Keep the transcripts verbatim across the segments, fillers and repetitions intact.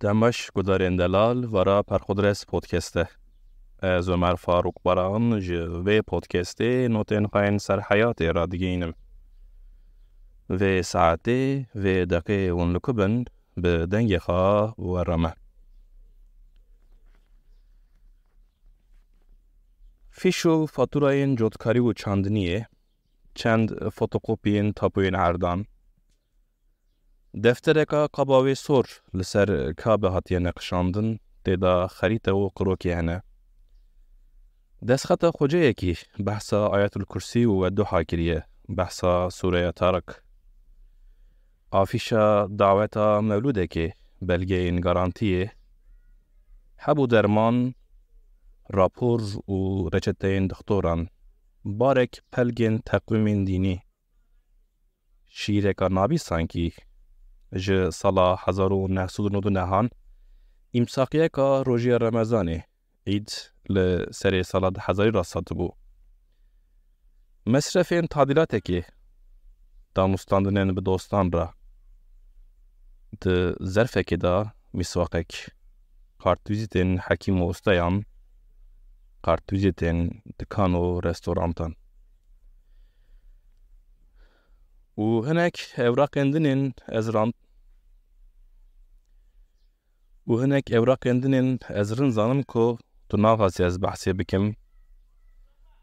Demaş gudarên delal vara Perxudres Podcast e. Ez Ömer Faruk Baran ji vê podcastê notên xwe yên ser heyatê radigihînim. Vê saetê, vê deqê hûn li ku bin, bi dengê xwe were me. Fîş û faturayên cotkarî û çandiniyê, çend fotokopiyên tapoyên erdan, deftereka qaba wê sor li ser kabê hatiye neqişandin, tê de xerîte û qirokê hene. Destxeta xoceyekî behsa Ayetul Kursî û Wedduha kiriye, behsa Sûreya Tarik. Afîşa daweta mewlûdekê, belgeyên garantiyê, heb û derman, rapor û reçeteyên dixtoran, barek pelgên teqwîmên dînî, şîîreka nabî sankî ji sala hezar û neh sed û nod û nehan, îmsaqiyeka rojiya Remezanê, Îd li serê sala du hezarî re satibû. Mesrefên tadîlatekê, danûstandinên bi dostan re, di zerfekê de mîswaqek, kartvîzîtên hekîm û ustayan, kartvîzîtên dikan û restorantan. Û hinek ewraqên din ên ez rand-, û hinek ewraqên din ên ez rind zanim ku tu naxwazî ez behsê bikim.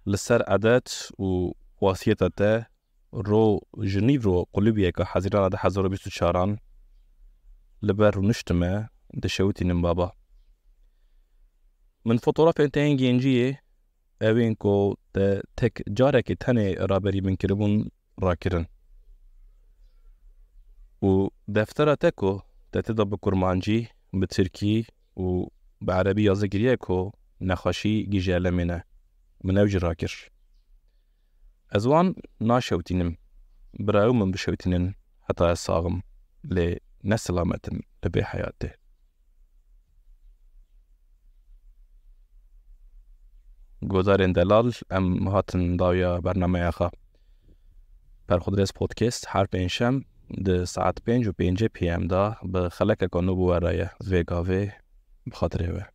Li ser edet û wasiyeta te ro ji nîvro qulibiyeke Hezîrana du hezar û bîst û çaran li ber rûniştime dişewitînim baba. Min fotografên te yên genciyê, ewên ku te tek carekê tenê raberî min kiribûn, rakirin. Û deftera te ku te tê de bi kurmancî, bi tirkî û bi erebî yazî kiriye ku nexweşî gîje elemê ne, min ew jî rakir. Ez wan naşewtînim, bira ew min bişewtînin heta ez sax im, lê ne silamet im li vê heyatê. Guhdarên delal, em hatin dawiya bernameya xwe. Perxudres Podcast her pêncşem di saet pênc û pêncî P M de bi xelekeka nû bi we re ye. Vê gavê bi xatirê we.